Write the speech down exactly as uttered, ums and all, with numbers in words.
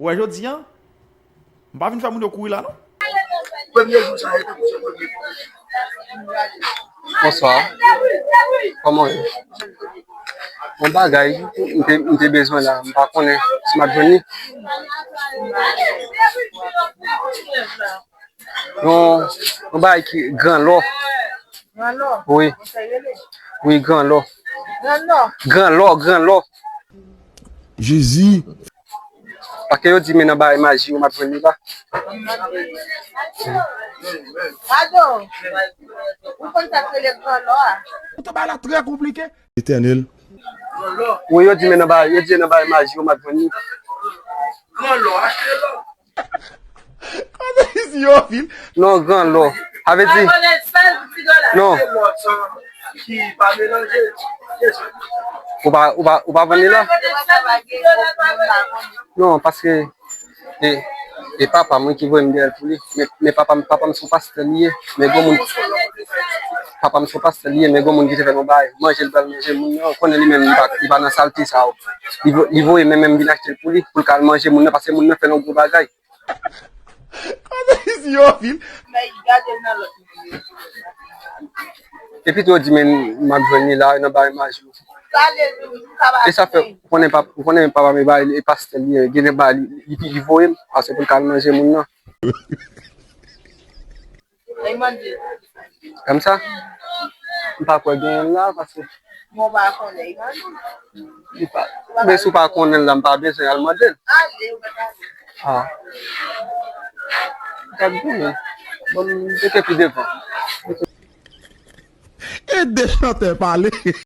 Ou wè jodi a, m pa vin fè moun yo kouri la non. Bonswa. Kòman w ye? Yon bagay m te, m te bezwen la, m pa konnen si m ap jwenn li. Yon, yon bagay ki gran lò. Gran lò? Wi. Wi, gran lò. Gran lò? Gran lò, gran lò. Jezi. Paske yo di men nan bagay maji yo m ap jwenn li la. Ado, ou konn sa k rele gran lò a? Ou te bay la trè konplike. Etènèl. Wi, yo di men nan bagay, yo di nan bagay maji yo m ap jwenn li. Kote isi yo fil? Non, gran lò. Sa vle di, non. Ou pa, ou pa, ou pa vann li la? Non, paske e, e papa mwen ki voye m dèyè l pou li. Men, men papa m, papa m se yon pastè li ye. Men gwo moun, papa m se yon pastè li ye, men gwo moun ki te fè l yon bagay. Manje l pral manje moun nan, ou konnen li menm li pa, li pa nan salte sa yo. Li vo-, li voye men menm vin achte l pou li, pou l ka al manje moun nan, paske moun nan fè l yon gwo bagay. Kote isi yo fil? Men gade nan lòt. Epi tou yo di men m ap jwenn li la nan bagay maji yo. E sa fè, ou konnen pap, ou konnen papa m e bagay, e pastè li ye, gen de bagay li, li, li voye m, paske pou l ka al manje moun nan. Kòmsa, m pa kwè genyen l la, paske. Bon, pa konnen, li pa. Li pa. Men si w pa konnen l la, m pa bezwen al mande l. Ale, ou pa ale. Ah. Gad goumen. Bon, m mete pi devan. Ede chantè pale.